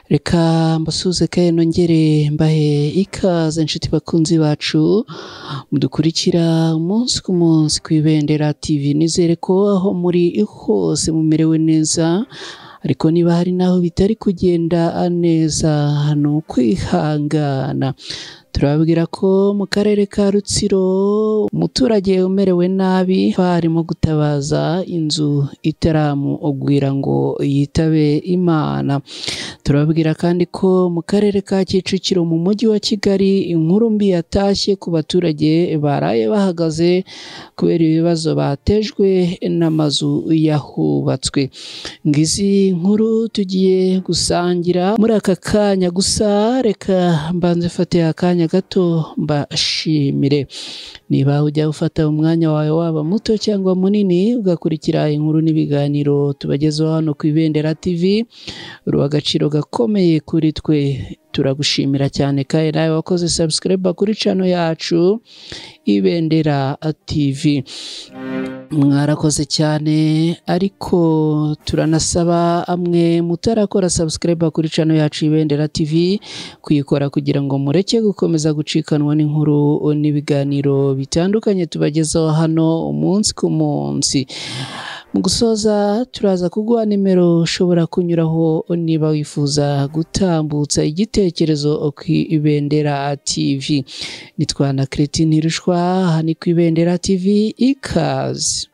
Reka mbasuhuze kandi nongere mbahe ikaze inshuti bakunzi bacu mudukurikira umunsi ku munsi ku Ibendera TV. Nizere ko aho muri hose mumerewe neza, ariko niba hari n'aho bitari kugenda neza ni ukwihangana. Turababwira ko mu karere ka Rutsiro umuturage umerewe nabi arimo gutabaza inzu itaramugwira ngo yitabe Imana. Turababwira kandi ko mu karere ka Kicukiro mu mujyi wa Kigali inkuru mbi yatashye ku baturage baraye bahagaze kubera ibibazo batejwe n'amazu yahubatswe. Ngizi nkuru tugiye gusangira muri aka kanya, gusa reka mbanze mfate akanya gato mbashimire. Niba ujya ufata umwanya wawe waba muto cyangwa munini ugakurikira inkuru n'ibiganiro tubagezaho hano ku Ibendera TV, uri agaciro gakomeye kuri twe, turagushimira cyane. Kandi nawe wakoze subscribe kuri channel yacu Ibendera TV, mwarakoze cyane. Ariko turanasaba amwe mutarakora subscribe kuri channel yacu Ibendera TV kuyikora kugira ngo mureke gukomeza gucikanwa n'inkuru n'ibiganiro bitandukanye tubagezaho hano umunsi ku munsi. Mu gusoza turaza kuguha nimero ushobora kunyuraho niba wifuza gutambutsa igitekerezo ku Ibendera TV. Nitwa na Christine Ntirushwa, aha ni ku Ibendera TV, ikaze.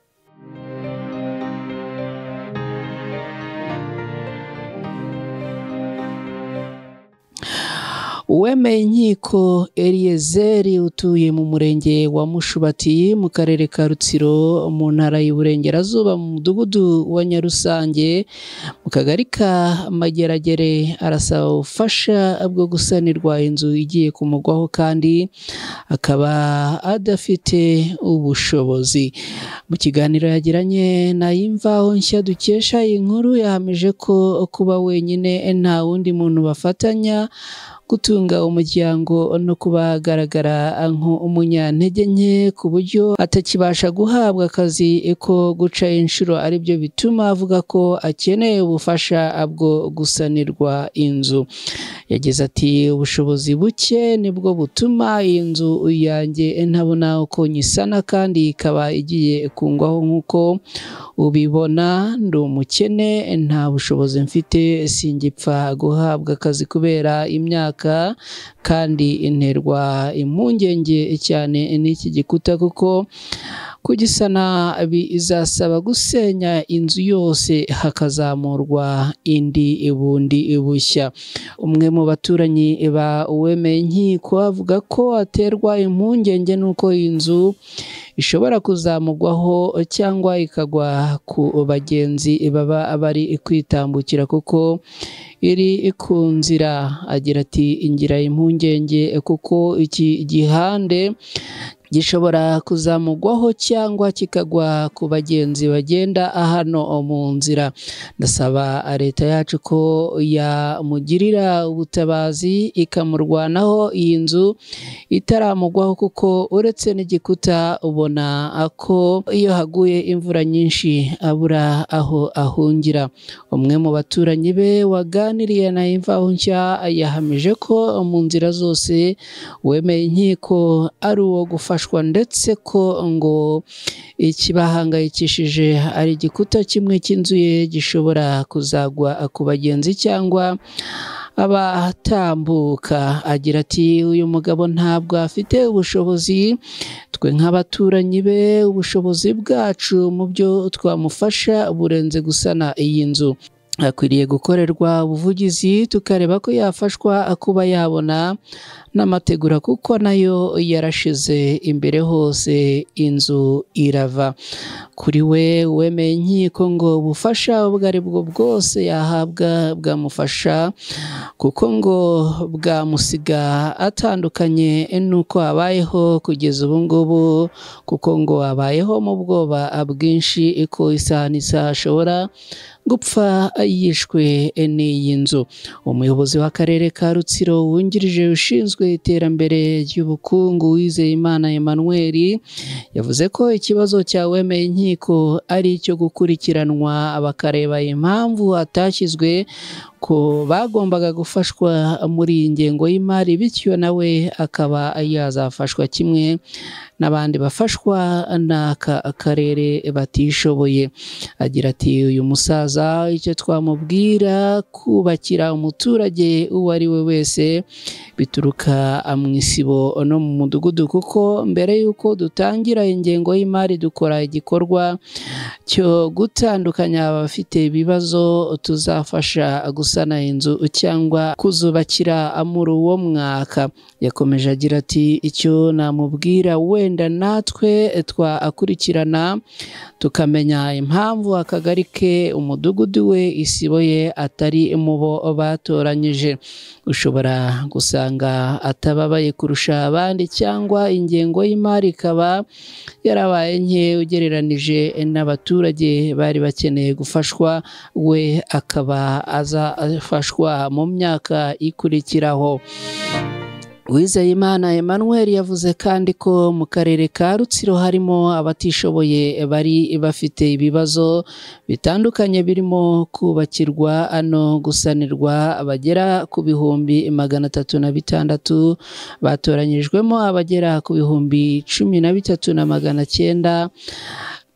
Uwemeye inkiko Eliyezeri utuye mu murenge wa Mushubati mu karere ka Rutsiro mu ntara y'Iburengerazuba mu mudugudu wa Nyarusange mu kagari ka Mageragere arasaba ubufasha bwo gusanirwa inzu igiye kumugwaho kandi akaba adafite ubushobozi. Mu kiganiro yagiranye na Imvaho Nshya dukesha iyi nkuru, yahamije ko kuba wenyine nta wundi muntu bafatanya gutunga umuryango no kuba agaragara nk'umunyantege nke ku buryo atakibasha guhabwa akazi ko guca inshuro aribyo bituma avuga ko akeneye ubufasha bwo gusanirwa inzu. Yagize ati ubushobozi buke nibwo butuma iyi nzu yanjye ntabona uko nyisana kandi ikaba igiye kungwaho nk'uko ubibona. Ndi umukene, nta bushobozi mfite, singipfa guhabwa akazi kubera imyaka, kandi interwa impungenge cyane n'iki gikuta kuko kugisana bizasaba gusenya inzu yose hakazamurwa indi bundi bushya. Umwe mu baturanyi ba Uwemeye inkiko avuga ko aterwa impungenge n'uko inzu ishobora kuzamugwaho cyangwa ikagwa ku bagenzi baba bari kwitambukira kuko iri ku nzira. Agira ati ngira impungenge kuko iki gihande gishobora kuzamugwaho cyangwa kikagwa ku bagenzi bagenda hano mu nzira. Ndasaba leta yacu ko yamugirira ubutabazi ikamurwanaho iyi nzu itaramugwaho kuko uretse n'igikuta ubona ko iyo haguye imvura nyinshi abura aho ahungira. Umwe mu baturanyi be waganiriye na Imvaho Nshya yahamije ko mu nzira zose wemeye inkiko ari uwo gufasha, ndetse ko ngo ikibahangayikishije ari igikuta kimwe cy'inzu ye gishobora kuzagwa ku bagenzi cyangwa abatambuka. Agira ati uyu mugabo ntabwo afite ubushobozi, twe nk'abaturanyi be ubushobozi bwacu mu byo twamufasha burenze gusana iyi nzu. Akwiriye gukorerwa ubuvugizi tukareba ko yafashwa kuba yabona n'amategura kuko nayo yarashize imbere hose inzu irava. Kuri we wemeye inkiko ngo ubufasha ubwo ari bwo bwose yahabwa bwamufasha kuko ngo bwamusiga atandukanye n'uko abayeho kugeza ubu ngubu, kuko ngo abayeho mu bwoba bwinshi ko isaha n'isaha ashobora gupfa yishwe n'iyi nzu. Umuyobozi w'akarere ka Rutsiro wungirije ushinzwe iterambere ry'ubukungu Uwizeyimana Emmanuel yavuze ko ikibazo cya Uwemeye inkiko ari icyo gukurikiranwa bakareba impamvu atashyizwe ko bagombaga gufashwa muri iyi ngengo y'imari, bityo nawe akaba yazafashwa kimwe n'abandi bafashwa n'aka karere batishoboye. Agira ati uyu musaza icyo twamubwira, kubakira umuturage uwo ari we wese bituruka mu isibo no mu mudugudu, kuko mbere y'uko dutangira ingengo y'imari dukora igikorwa cyo gutandukanya abafite ibibazo tuzafasha gusana inzu cyangwa kuzubakira muri uwo mwaka. Yakomeje agira ati icyo namubwira, wenda natwe twakurikirana tukamenya impamvu akagari ke, umudugudu we, isibo ye atari mu bo batoranyije. Ushobora gusanga atababaye kurusha abandi, cyangwa ingengo y'imari ikaba yarabaye nke ugereranije n'abaturage bari bakeneye gufashwa, we akaba azafashwa mu myaka ikurikiraho. Uwizeyimana Emmanuel yavuze kandi ko mu karere ka Rutsiro harimo abatishoboye bari bafite ibibazo bitandukanye birimo kubakirwa no gusanirwa bagera ku 306,000, batoranyijwemo abagera ku 13,900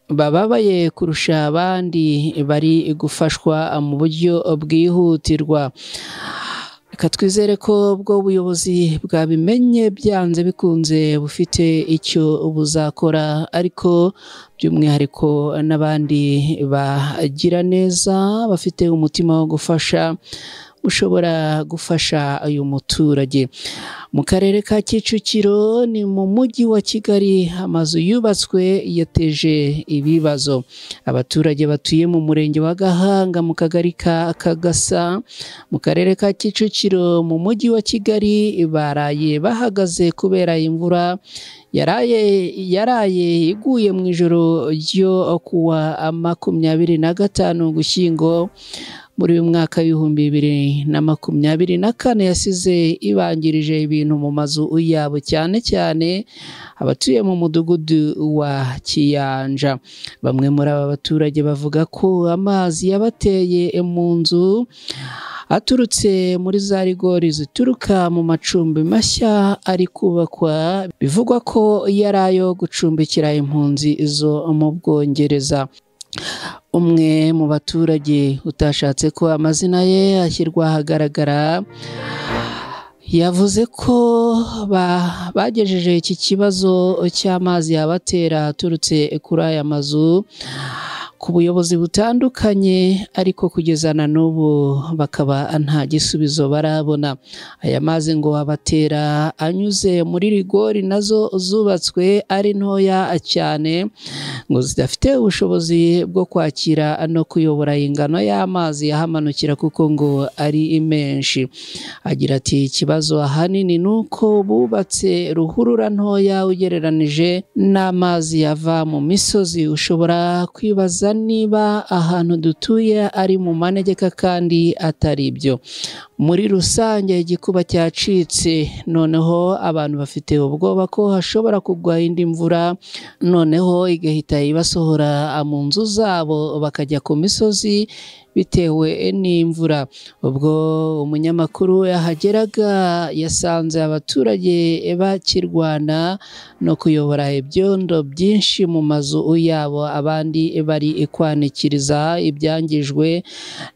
bababaye kurusha abandi bari gufashwa mu buryo bwihutirwa. Reka twizere ko ubwo buyobozi bwabimenye byanze bikunze bufite icyo buzakora, ariko by'umwihariko n'abandi bagira neza bafite umutima wo gufasha ushobora gufasha uyu muturage. Mu karere ka Kicukiro ni mu mujyi wa Kigali, amazu yubatswe yateje ibibazo. Abaturage batuye mu murenge wa Gahanga mu kagari ka Kagasa mu karere ka Kicukiro mu mujyi wa Kigali baraye bahagaze kubera imvura yaraye iguye mu ijoro ryo kuwa 25 Ugushyingo muri uyu mwaka 2024, yasize ibangirije ibintu mu mazu yabo, cyane cyane abatuye mu mudugudu wa Kiyanja. Bamwe muri aba baturage bavuga ko amazi yabateye mu nzu aturutse muri za rigori zituruka mu macumbi mashya ari kubakwa, bivugwa ko yari ayo gucumbikira impunzi zo mu Bwongereza. Umwe mu baturage utashatse ko amazina ye ashyirwa ahagaragara yavuze ko bagejeje iki kibazo cy'amazi yabatera aturutse kuri aya mazu ku buyobozi butandukanye, ariko kugeza na n'ubu bakaba nta gisubizo barabona. Aya mazi ngo abatera anyuze muri rigori nazo zubatswe ari ntoya cyane, ngo zidafite ubushobozi bwo kwakira no kuyobora ingano y'amazi ahamanukira kuko ngo ari menshi. Agira ati ikibazo ahanini ni uko bubatse ruhurura ntoya ugereranije n'amazi ava mu misozi. Ushobora kwibaza niba ahantu dutuye ari mu manegeka kandi atari ibyo. Muri rusange igikuba cyacitse, noneho abantu bafite ubwoba ko hashobora kugwa indi mvura, noneho igahita ibasohora mu nzu zabo bakajya ku misozi bitewe n'imvura. Ubwo umunyamakuru yahageraga yasanze abaturage bakirwana no kuyobora ibyondo byinshi mu mazu yabo, abandi bari kwanikiriza ibyangijwe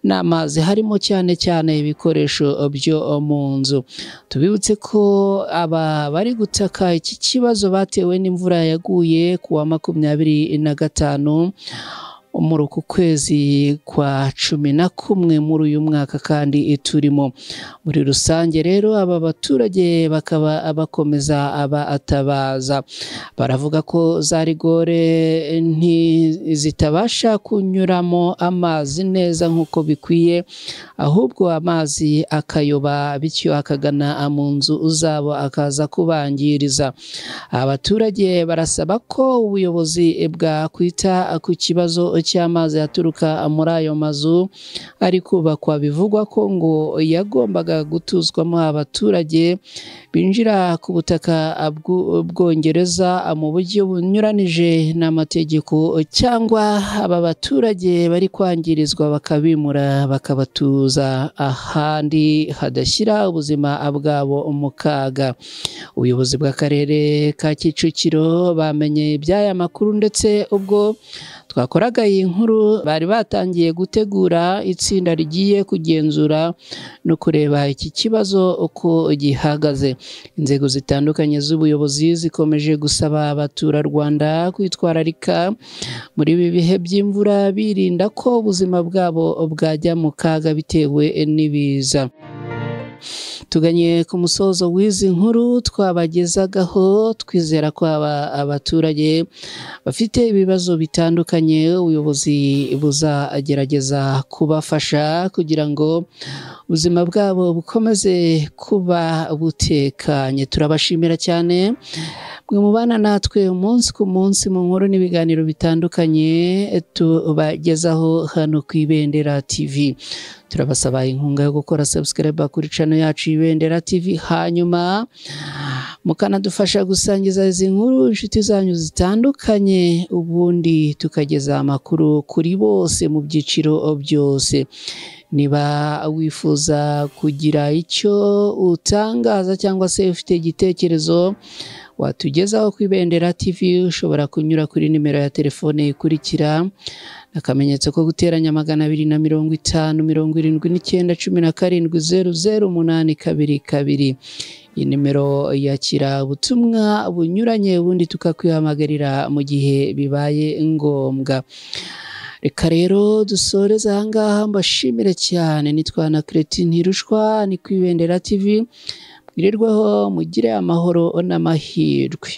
n'amazi, harimo cyane cyane ibikoresho byo mu nzu. Tubibutse ko aba bari gutaka iki kibazo batewe n'imvura yaguye kuwa 25 muri uku kwezi kwa 11 muri uyu mwaka kandi turimo. Muri rusange rero aba baturage bakaba bakomeza abatabaza, baravuga ko za rigore ntizitabasha kunyuramo amazi neza nk'uko bikwiye, ahubwo amazi akayoba bityo akagana mu nzu zabo akaza kubangiriza. Abaturage barasaba ko ubuyobozi bwakwita ku kibazo cy'amazi aturuka muri ayo mazu ari kubakwa, bivugwa ko ngo yagombaga gutuzwamo abaturage binjira ku butaka bw'Ubwongereza mu buryo bunyuranije n'amategeko, cyangwa aba baturage bari kwangirizwa bakabimura bakabatuza ahandi hadashyira ubuzima bwabo mu kaga. Ubuyobozi bw'akarere ka Kicukiro bamenye iby'aya makuru, ndetse ubwo twakoraga iyi nkuru bari batangiye gutegura itsinda rigiye kugenzura no kureba iki kibazo uko gihagaze. Inzego zitandukanye z'ubuyobozi zikomeje gusaba abaturarwanda kwitwararika muri ibi bihe by'imvura, birinda ko ubuzima bwabo bwajya mu kaga bitewe n'ibiza. Tuganye ku musozo w'izi nkuru twabagezagaho, twizera ko abaturage bafite ibibazo bitandukanye ubuyobozi buzagerageza kubafasha kugira ngo ubuzima bwabo bukomeze kuba butekanye. Turabashimira cyane mwe mubana natwe umunsi ku munsi mu nkuru n'ibiganiro bitandukanye tubagezaho hano ku Ibendera TV. Turabasaba inkunga yo gukora subscribe kuri channel yacu Ibendera TV, hanyuma mukanadufasha gusangiza izi nkuru inshuti zanyu zitandukanye, ubundi tukageza amakuru kuri bose mu byiciro byose. Niba wifuza kugira icyo utangaza cyangwa se ufite igitekerezo watugezaho ku Ibendera TV, ushobora kunyura kuri nimero ya telefone ikurikira: akamenyetso ko guteranya 250 79 17 00 822. Iyi nimero yakira ubutumwa bunyuranye, ubundi tukakwihamagarira mu gihe bibaye ngombwa. Reka rero dusoreze aha ngaha, mbashimire cyane. Nitwa na Cretin Ntirushwa, ni ku Ibendera TV. Mwirirweho, mugire amahoro n'amahirwe.